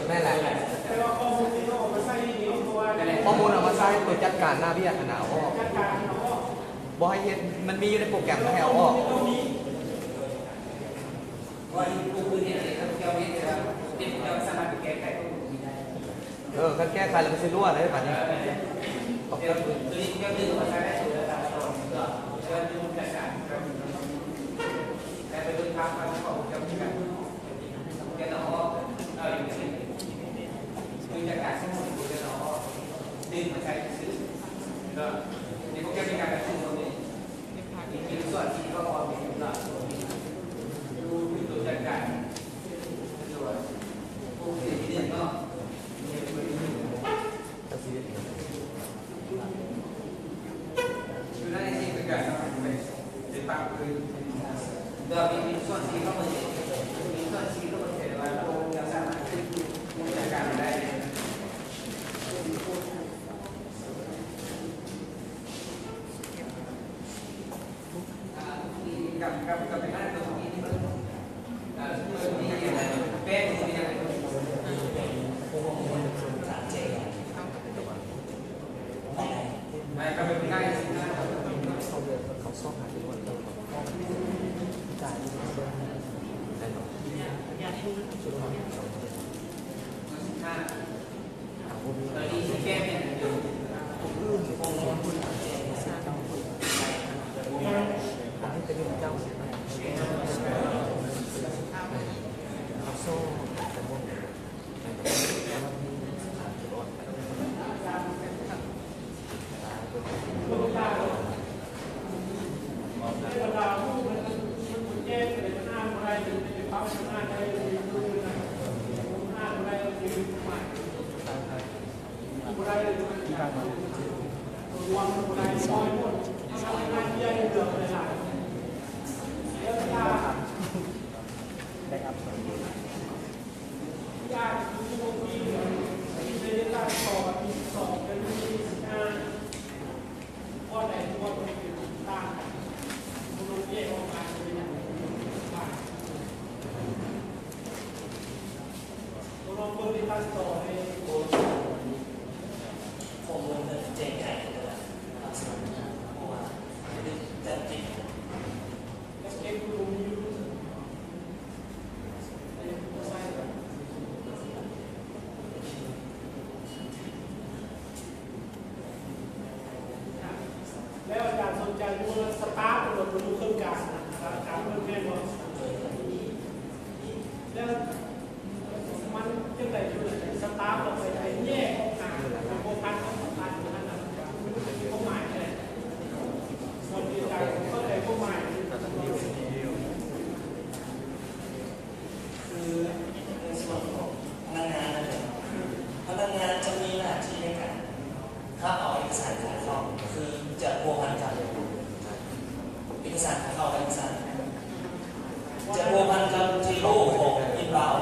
ແມ່ນແຫຼະ ແຕ່ວ່າຂໍ້ມູນທີ່ເຮົາເອົາມາໃຊ້ນີ້ ເພາະວ່າ ຂໍ້ມູນເອົາມາໃຊ້ໂດຍຈັດການໜ້າວຽກຫັ້ນນະ ເອົາອອກ ບໍ່ໃຫ້ເຮັດ ມັນມີຢູ່ໃນໂປຣແກຣມ ໃຫ້ເອົາອອກ. ເອີ ຄັນແກ້ໄຂແລ້ວມັນຊິຮົ່ວເດ້ບາດນີ້ ສະຕາຟ ເພິ່ນບໍ່ຢູ່ເຄິ່ງກາງ ກາງເພິ່ນແມ່ນບໍ່? ແລ້ວມັນຈັ່ງໃດຢູ່ ສະຕາຟ ເພິ່ນໄປແຍກອອກຫາ ບໍ່ພັນ ເຂົ້າສຳພັນຢູ່ຫັ້ນນະ ຄວາມໝາຍແຫຼະ ບໍ່ເຂົ້າໃຈຄວາມໝາຍ. ຄືໃນສ່ວນຂອງພະນັກງານນັ້ນເອງ, ພະນັກງານຈະມີໜ້າທີ່ໃນການຮັບເອົາເອກະສານຂາຍເຂົ້າ ຄືຈະພົວພັນກັບເອກະສານຂາຍເຂົ້າ ເອກະສານຈະພົວພັນກັບທີ່ໂລຂອງອິນບາວ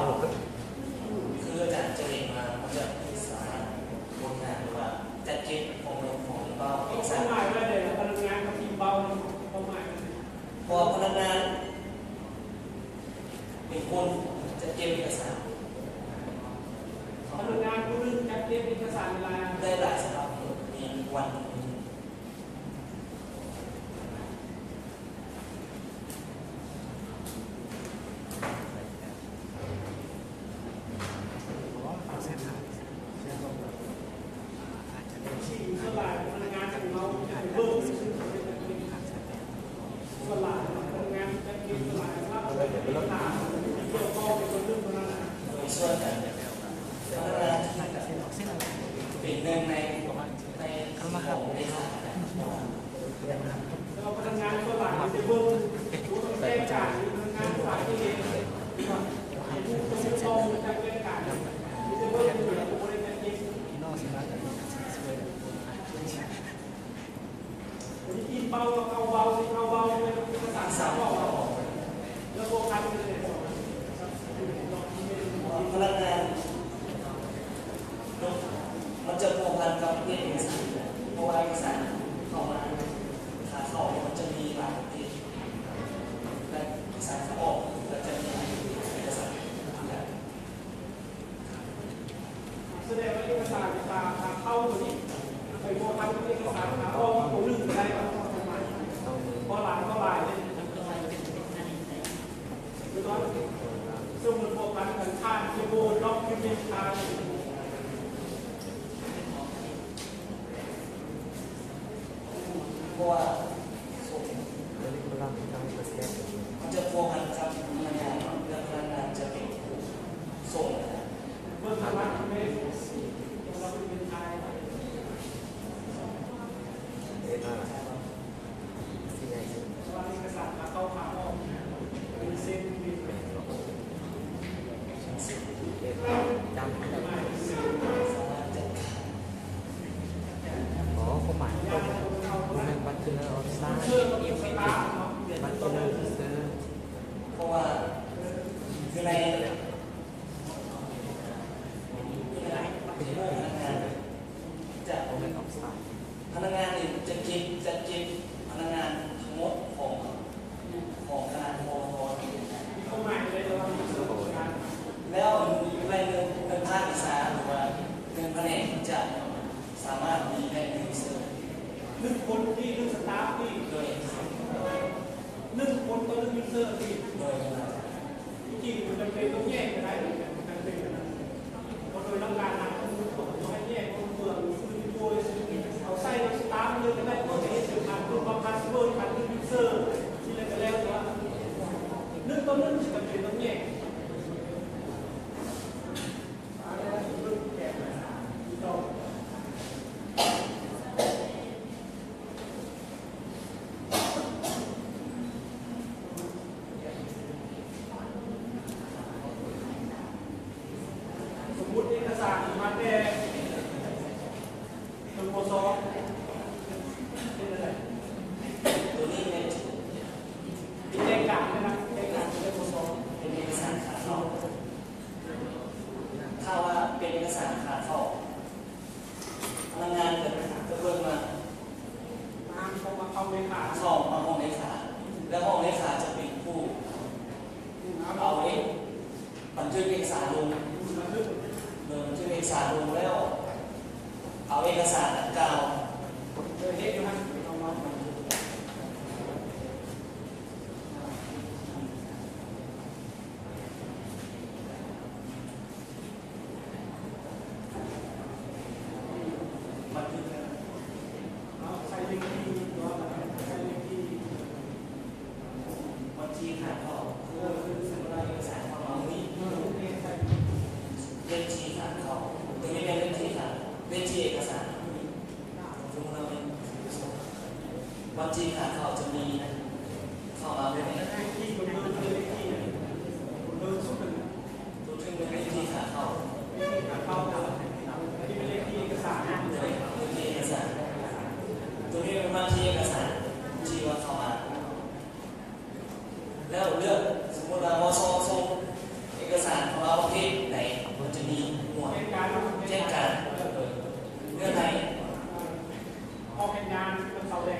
ຄືອາຈານຈະເຫັນວ່າມັນຈະສາມາດບໍລິຫານ ຫຼືວ່າຈັດເກັບຂໍ້ມູນຂອງອິນບາວ ເອກະສານ ຄວາມໝາຍວ່າໃດ ພະນັກງານກັບອິນບາວ ຄວາມໝາຍ ເພາະວ່າພະນັກງານ ເປັນຄົນຈັດເກັບເອກະສານ. ພະນັກງານຜູ້ໜຶ່ງຈັດເກັບເອກະສານຫຼາຍ ໄດ້ຫຼາຍສະບັບ ມີວັນໜຶ່ງ. ເປັນໜຶ່ງໃນ ໃນ ພະນັກງານສ່ວນຫຼາຍຈະເບິ່ງ ພະນັກງານສາຍທີ່ເຮັດ ພະນັກງານ ມັນຈະພົວພັນກັບເອກະສານ ເພາະວ່າເອກະສານເຂົ້າມາ ຂາເຂົ້າມັນຈະມີຫຼາຍປະເພດ ແລະ ເອກະສານຂາອອກກໍຈະມີເອກະສານ. ສະແດງວ່າເອກະສານຂາ ຂາເຂົ້າຕົວນີ້ ໄປພົວພັນກັບເອກະສານຂາອອກຕົວໜຶ່ງໄດ້ບໍ່? ບໍ່ຫຼາຍ ບໍ່ຫຼາຍເດ້. ສົມມຸດພົວພັນກັນ ທ່ານ ເຄໂບ ດັອກຄິວເມັນ ທ່ານ ເພາະວ່າສົ່ງ ມັນຈະພົວພັນກັບພະນັກງານ ແລະ ພະນັກງານຈະເປັນຜູ້ສົ່ງ. ອໍ ຄວາມໝາຍຂອງມັນແມ່ນ Bachelor of Science, Bachelor Research. ເພາະວ່າຢູ່ໃນ ຢູ່ໃນພະນັກງານ ຈະ Bachelor of Science. ພະນັກງານນີ້ຈະເກັບ ຈັດເກັບພະນັກງານທັງໝົດຂອງ ຂອງຄະນະ ປວທ. ແລ້ວໃນໜຶ່ງ ໜຶ່ງພາກວິຊາ ຫຼືວ່າໜຶ່ງພະແນກ ຈະສາມາດມີໄດ້ໜຶ່ງເຊີ ໜຶ່ງຄົນນີ້ ໜຶ່ງສະຕາຟນີ້ ໂດຍ ໜຶ່ງຄົນຕໍ່ໜຶ່ງເຊີນີ້ ໂດຍ ທີ່ຈິງມັນຈຳເປັນຕ້ອງແຍກກໍໄດ້ ມັນຈຳເປັນ ເພາະໂດຍຫຼັກການແລ້ວ ມັນຕ້ອງແຍກຄົນເມືອງ ເອົາໃສ່ສະຕາຟເລີຍກໍໄດ້ ເພື່ອຈະເຮັດເປັນການເພີ່ມພາສເວີດ ການເຮັດຢູເຊີ ທີ່ແລ້ວກໍແລ້ວ ແຕ່ວ່າໜຶ່ງຕໍ່ໜຶ່ງຊິຈຳເປັນຕ້ອງແຍກ. ສົມມຸດເອກະສານມາແຕ່ເທິງ ມສ ເປັນຈັ່ງໃດ? ຕົວນີ້ແມ່ນ ແຈ້ງການນະ ແຈ້ງການເທິງ ມສ ເປັນເອກະສານຂາເຂົ້າ. ຖ້າວ່າເປັນເອກະສານຂາເຂົ້າ ພະນັກງານຈະ ຈະເບິ່ງວ່າ ຫ້ອງເລຂາ ສອງ ຫ້ອງເລຂາ ແລະ ຫ້ອງເລຂາຈະເປັນຜູ້ເອົາເອກ ບັນທຶກເອກະສານລົງ ໂດຍບັນທຶກເອກະສານລົງແລ້ວ ເອົາເອກະສານດັ່ງກ່າວ ໂດຍເຮັດຢູ່ຫັ້ນ ເອົາມາບັນທຶກ. ບັນທຶກ ເອົາໃສ່ເລກທີ ໃສ່ເລກທີ ວັນທີຂາເຂົ້າຈະມີເຂົ້າມາມື້ໃດ? ໂຕເຖິງເປັນວັນທີຂາເຂົ້າ ໂຕເປັນວັນທີເອກະສານ ໂຕນີ້ເປັນວັນທີເອກະສານທີ່ວ່າເຂົ້າມາ. ແລ້ວເລືອກ ສົມມຸດວ່າ ມຊ ສົ່ງເອກະສານເຂົ້າມາປະເພດໃດ ມັນຈະມີໝວດແຈ້ງການ ເງື່ອນໄຂ ອອກເຮັດງານເຂົາແດ່.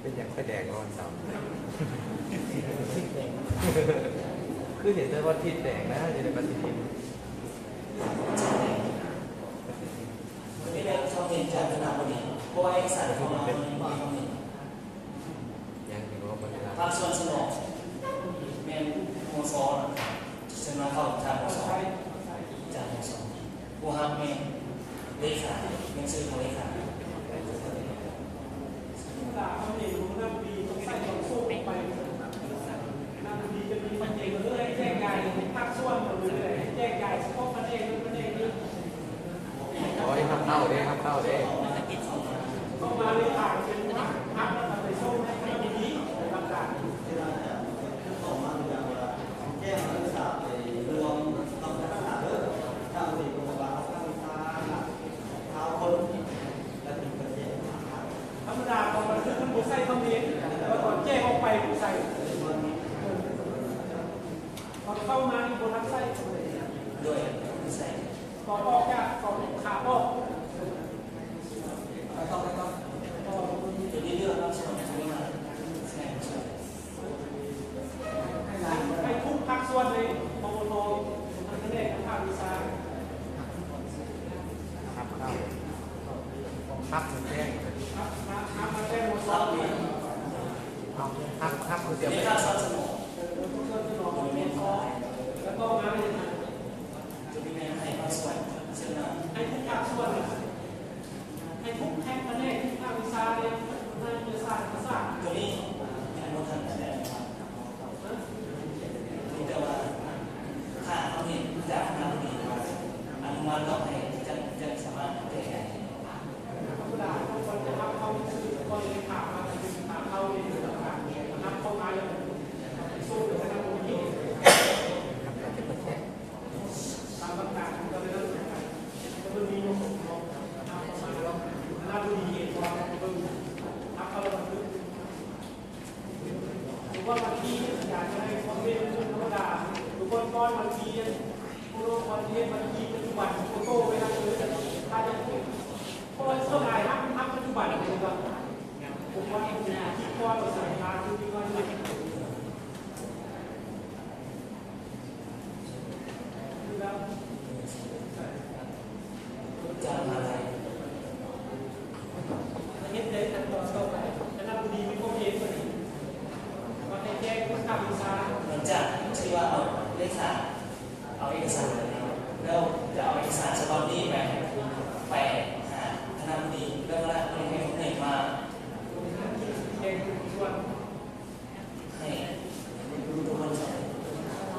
ເປັນຫຍັງໄຟແດງເນາະ ວັນເສົາ? ຄືເຫັນແຕ່ວັນທິດແດງນະ ຢູ່ໃນປະຕິທິນ. ເຮົາເຫັນຈາກຄະນະບໍລິຫານ ເພາະວ່າເອກະສານເຂົ້າມາ ເຮົາເຫັນ ຍັງເຫັນວ່າບໍ່ໄດ້ຮັບ. ພາກສ່ວນສະໜອງແມ່ນ ມຊ ນະ ເຊິ່ງມາເຂົ້າຈາກ ມຊ ຈາກ ມຊ ຜູ້ຮັບແມ່ນເລຂາ ໜັງສືຂອງເລຂາ. ເວລາເຂົາເຫັນຫົວໜ້າຜູ້ດີຕ້ອງໃສ່ຄວາມສູງອອກໄປ ຫົວໜ້າຜູ້ດີຈະມີຄວາມເກັ່ງ ເອີ ໃຫ້ແຈກຈ່າຍພາກສ່ວນເຂົາເລີຍ ໃຫ້ແຈກຈ່າຍສະເພາະພະແນກນັ້ນພະແນກນີ້. ໂອ້ຍ ຮັບເຕົ້າເດ້ ຮັບເຕົ້າເດ້. ເຂົ້າມາເລຂາເປັນຮັບ ຮັບແລ້ວກໍໄປສົ່ງໃຫ້ຄະນະຜູ້ດີ ຫຼັກການ. ທຳມະດາຕອນບັນທຶກມັນບໍ່ໃສ່ຄຳເຫັນ ແຕ່ວ່າຕອນແຈ້ງອອກໄປມັນໃສ່. ຕອນເຂົ້າມານີ້ບໍ່ທັນໃສ່. ໂດຍ ບໍ່ໃສ່. ຕອນອອກຈາກ ຕອນຂາອອກ. ໂຕນີ້ເລືອກ ໃຫ້ທຸກພາກສ່ວນເລີຍ ປວທ ທັງພະແນກ ທັງພາກວິຊາ. ຮັບເຂົ້າ ຮັບມາແຈ້ງ ຮັບ ຮັບ ຮັບມາແຈ້ງ ເອົາ ຮັບ ຮັບຄືສຽວໄປ. ເອີ ພາກສ່ວນສະໜອງ ແລ້ວກໍມາເຮັດ ໂຕນີ້ແມ່ນໃຫ້ພາກສ່ວນ ເຊິ່ງວ່າ ໃຫ້ທຸກພາກສ່ວນ ໃຫ້ທຸກແຂະແຂນງ ທຸກພາກວິຊາ ໃນວິທະຍາສາດ ພາສາ. ໂຕນີ້ຍັງບໍ່ທັນໄດ້ ມີແຕ່ວ່າຖ້າເຮົາເຫັນຈາກຄະນະບໍລິຫານວ່າອະນຸມັດແລ້ວໃຫ້ ຈັ່ງ ຈັ່ງສາມາດແກ້ໄຂໄດ້. ທຳມະດາເຂົາຄວນຈະຮັບເຂົ້າໜັງສື ກ່ອນເລີຍຖາມວ່າເປັນຕາມເຂົ້າເລີຍ ຮັບເຂົ້າມາແລ້ວສົ່ງໄປຄະນະບໍລິຫານ ຕາມຫຼັກການເຂົາເລີຍ ແຕ່ມັນມີຢູ່ ຄະນະບໍລິຫານເຫັນບໍ່ ເບິ່ງ ຮັບເຂົ້າແລ້ວບັນທຶກ. ຫຼືວ່າບັນຊີອາຈານຈະໃຫ້ຄອມເມັນທຳມະດາ ຫຼືກ່ອນວັນທີ ຜູ້ລົງຄວນເຮັດບັນຊີປັດຈຸບັນ ໂຟໂຕ້ໄວ້ນຳເລີຍ ຖ້າຢາກເຫັນ. ເພາະວ່າສ່ວນຫຼາຍຮັບ ຮັບປັດຈຸບັນເລີຍ ວ່າ ຜົມວ່າທີ່ກ່ອນວ່າສາຍຕາຄືທີ່ວ່າ ຈາກມະຫາໄລ ເຮັດໃນຂັ້ນຕອນຕໍ່ໄປ ຄະນະບໍດີມີຄວາມເຫັນວ່າໃຫ້ແຈ້ງພາກວິຊາ. ຫຼັງຈາກທີ່ວ່າເອົາເອກະສານ ເອົາເອກະສານແລ້ວ ແລ້ວຈະເອົາເອກະສານສະບັບນີ້ໄປ ໄປຫາຄະນະບໍດີ ແລ້ວຄະນະບໍດີໃຫ້ຄຳເຫັນມາ ແຈ້ງທຸກສ່ວນ. ໃຫ້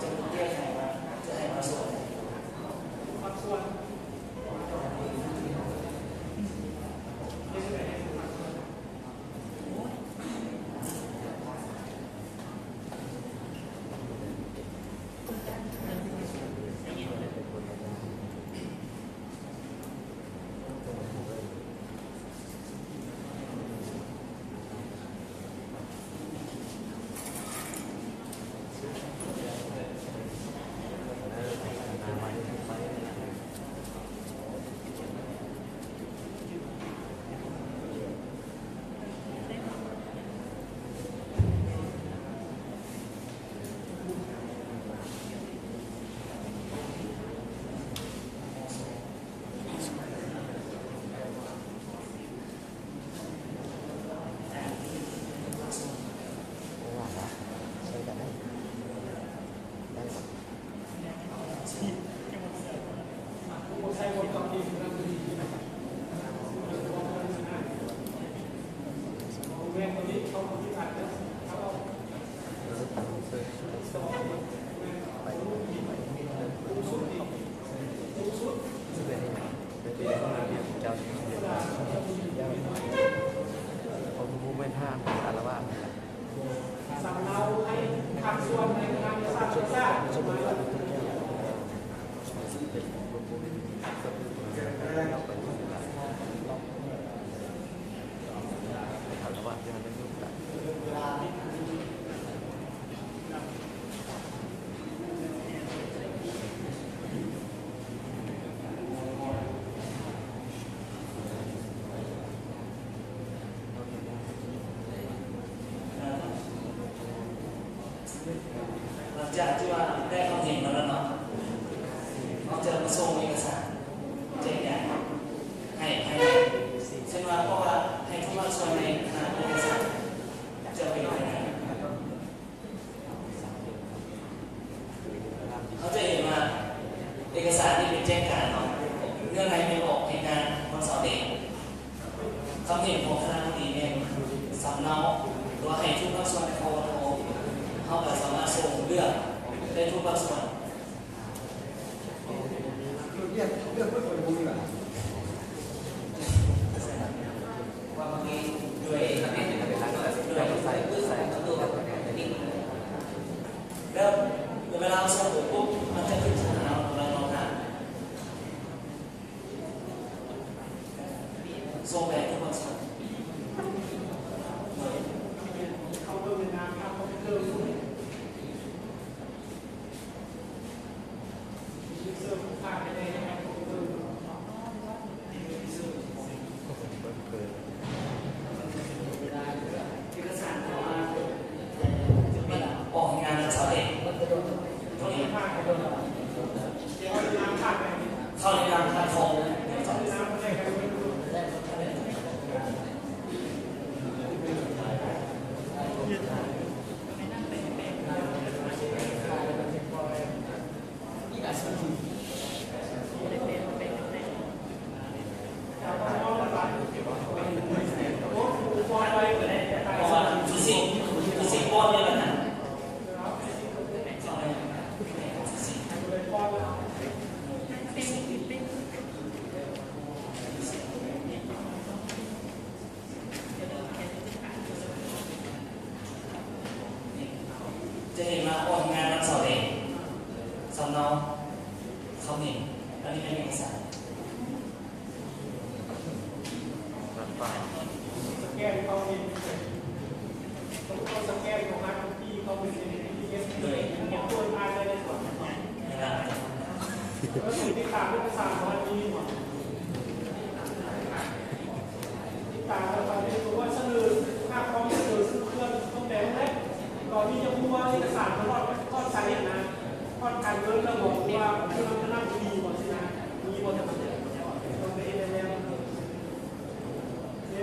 ຈະແກ້ໄຂວ່າຈະໃຫ້ພາກສ່ວນໃດ ພາກສ່ວນ. ສຳເນົາໃຫ້ພາກສ່ວນໃນງານສາດສະຫວັດຊາດ. ຫຼັງຈາກທີ່ວ່າໄດ້ຄວາມເຫັນມາແລ້ວເນາະ, ເຮົາຈະມາສົ່ງເອກະສານແຈ້ງຍ້າຍໃຫ້ພາຍໃນ, ເຊັ່ນວ່າ ເພາະວ່າໃຫ້ທຸກພາກສ່ວນໃນຂະນະເອກະສານຈະເປັນພາຍໃນ. ເຮົາຈະເຫັນວ່າເອກະສານທີ່ເປັນແຈ້ງການເນາະ, ເນື້ອໃນແມ່ນອອກແຮງງານວັນເສົາແດງ. ຄຳເຫັນຂອງຄະນະບໍດີແມ່ນສຳເນົາ ຫຼືວ່າໃຫ້ທຸກພາກສ່ວນໄດ້ເຂົ້າຮ່ວມ. ເຮົາກໍສາມາດສົ່ງເລືອກໄດ້ທຸກພາກສ່ວນ. ເລືອກ ເລືອກເບິດບໍ່ໄດ້ບໍ່ມີບັນຫາ. ແລ້ວເວລາເຮົາສົ່ງໄປປຸບ ມັນຈະຂຶ້ນໜ້າເຮົາ ແລ້ວເຮົາກໍ ອອກງານເສົາແດງ ເຂົ້າໃນນາມຂອງ ຈະເຫັນວ່າອອກງານວັນເສົາແດງ ສຳເນົາ ຄຳເຫັນ ອັນນີ້ແມ່ນເອກະສານ. ສະແກນຄອມເມັນ ສົມມຸດເຮົາສະແກນຂອງ ອາ ທີ ເຂົ້າໄປໃນ ບີ ທີ ເອັສ ເລີຍ ເກັບຕົວພາຍໃນສ່ວນ ແລ້ວຕິດຕາມເອກະສານຂອງ ອາ ທີ ນີ້ ຕິດຕາມແລ້ວກໍເຮັດຕົວສະເໜີ ຄ່າຄອມສະເໜີຊື່ເຄື່ອງ ຕ້ອງແປນແຫຼະ ກໍມີຈະຮູ້ວ່າເອກະສານມັນຮອດ ຮອດໃສຫັ້ນນະ ຮອດການເງິນແລ້ວບໍ່ ຫຼືວ່າຜູ້ນຳຄະນະບໍ່ດີບໍ່ຊີ້ນະ ມີບໍ່ຈະ ຕ້ອງໄປເຮັດແນວ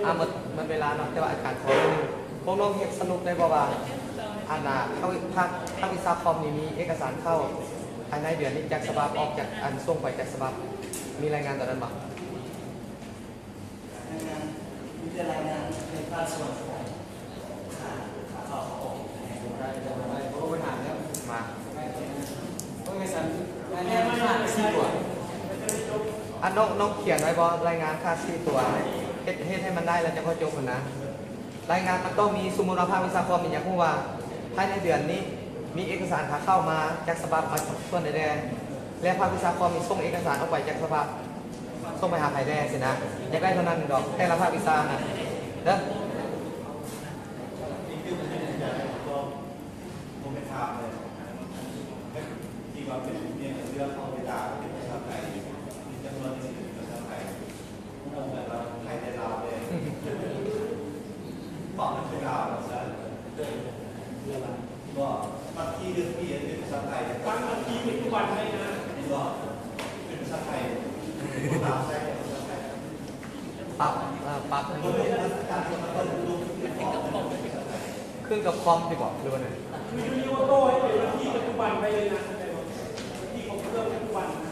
ອ່າ ໝົດ ໝົດເວລາເນາະ ແຕ່ວ່າອາຈານຂໍເລື່ອງໜຶ່ງ ພວກນ້ອງເຮັດສະຫຼຸບໄດ້ບໍ່ວ່າ ອັນນ່າ ພາກ ພາກ ພາກວິຊາຄອມນີ້ມີເອກະສານເຂົ້າພາຍໃນເດືອນນີ້ຈັກສະບັບ ອອກຈັກ ອັນ ສົ່ງໄປຈັກສະບັບ ມີລາຍງານຕົວນັ້ນບໍ່? ລາຍງານ ມີແຕ່ລາຍງານໃນພາກສ່ວນຂອງ ອັນນ້ອງ ນ້ອງຂຽນໄວ້ບໍ່ ລາຍງານຂາດສີ່ຕົວ ເຮັດ ເຮັດໃຫ້ມັນໄດ້ແລ້ວຈັ່ງຄ່ອຍຈົບຫັ້ນນະ. ລາຍງານມັນຕ້ອງມີ ສົມມຸດວ່າພາກວິຊາຄອມນີ້ ຢາກຮູ້ວ່າພາຍໃນເດືອນນີ້ມີເອກະສານຂາເຂົ້າມາຈັກສະບັບ ມາສ່ວນໃດແດ່ ແລະ ພາກວິຊາຄອມນີ້ສົ່ງເອກະສານອອກໄປຈັກສະບັບ ສົ່ງໄປຫາໃຜແດ່ຊີ້ນະ. ຢາກໄດ້ເທົ່ານັ້ນດອກ ແຕ່ລະພາກວິຊານະເດີ. ທີ່ວ່າເປັນເລື່ອງຂອງເວລາ ເປັນພາສາໄທ ມີຈຳນວນໜຶ່ງເປັນພາສາໄທ ເຮົາແບບວ່າໄທແຕ່ລາວເລີຍ ເວົ້າເປັນລາວວ່າຊັ້ນ ບໍ່ ບັນທີເດືອນປີເປັນພາສາໄທ ຕັ້ງບັນທີປັດຈຸບັນໄດ້ນະ ບໍ່ ເປັນພາສາໄທ ລາວໃຊ້ແຕ່ພາສາໄທ ປັບ ເອີ ປັບໃຫ້ມັນ ຂຶ້ນກັບຄອມຕິບໍ ຫຼືວ່າແນວໃດ? ຄືຢູ່ນີ້ວ່າຕໍ່ໃຫ້ເປັນວັນທີປັດຈຸບັນໄປເລີຍນະ ວັນທີຂອງເຄື່ອງປັດຈຸບັນນະ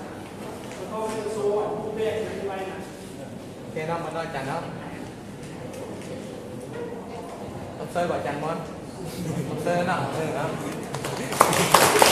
ແລ້ວກໍໃຫ້ໂຊຮູບແບບນັ້ນໄວ້ນະ. ໂອເຄເນາະ ໝົດເນາະອາຈານເນາະ. ໂອ ຊ່ອຍບໍ່ ອາຈານມອນ? ຊ່ອຍນະ ເອີນະ.